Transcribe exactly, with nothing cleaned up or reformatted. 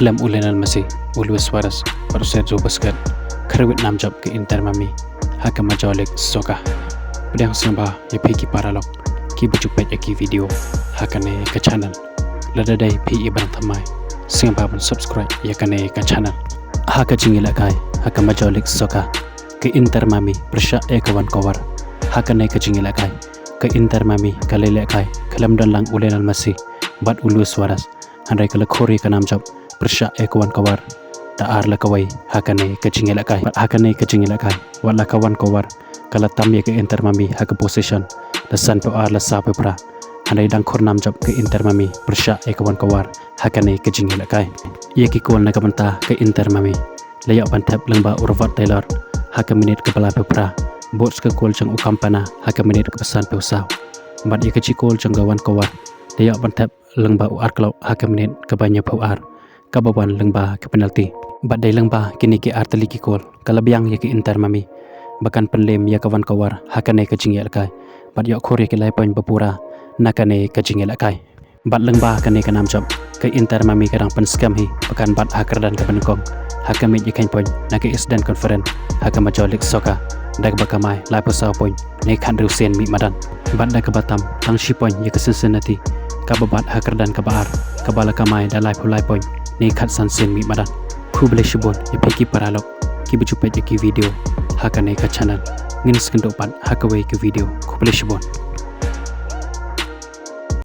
Lem u Lionel Messi, u Luis Suarez, bad u Sergio Busquets, kharwit nam jop ka Inter Miami ha ka Major League Soccer. Pdiang sngewbha ïa phi ki paralok kiba ju peit ïa ki video ha kane ka channel. Lada dei phi i ba dang thymmai, sngewbha ban subscribe ïa kane ka channel. Ha ka jingïalehkai ha ka Major League Soccer, ka Inter Miami pyrshah ïa ka Vancouver. Ha kane ka jingïalehkai, ka Inter Miami ka la ïalehkai khlem don lang u Lionel Messi bad u Luis Suarez, hynrei ka la khur ïa ka nam jop pyrshah ïa ka Vancouver da ar la kawei ha kane ka jingïalehkai. Bad ha kane ka jingïalehkai, wat la ka Vancouver ka la tam ïa ka Inter Miami ha ka possession da sanphew ar la sawphew phra, hynrei dang khur nam jop ka Inter Miami pyrshah ïa ka Vancouver ha kane ka jingïalehkai. Ïa ki kol na ka bynta ka Inter Miami la ïoh ban thep lyngba u Robert Taylor ha ka minit kaba laiphew phra, bad ka kol jong u Campana ha ka minit kaba sanphew saw. Bad ïa ka jingkol jong ka Vancouver la ïoh ban thep lyngba u Arklok ha ka minit kaba hynñiewphew ar, kaba wan lyngba ka penalty. Bad dei lyngba kine ki ar tylli ki kol ka la biang ïa ka Inter Miami ba kan pynlem ïa ka Vancouver ha kane ka jingïalehkai, bad ïoh khur ïa ki lai point ba pura na kane ka jingïalehkai. Bad lyngba kane ka nam jop, ka Inter Miami ka dang pynskhem hi ba kan bat ha kyrdan kaba nyngkong ha ka mej ïa kheiñ point na ka Eastern Conference ha ka Major League Soccer da kaba kamai laiphew saw point ne khathynriew sien mih madan. Bad da kaba tam tang shi point ïa ka Cincinnati, kaba bat ha kyrdan kaba ar, kaba la kamai da laiphew lai point ne khatsan sien mih madan. Khublei shibun ïa phi ki paralok kiba ju peit ïa ki video ha kane ka channel. Ngin sa ïakynduh pat ha kawei ka video. Khublei shibun.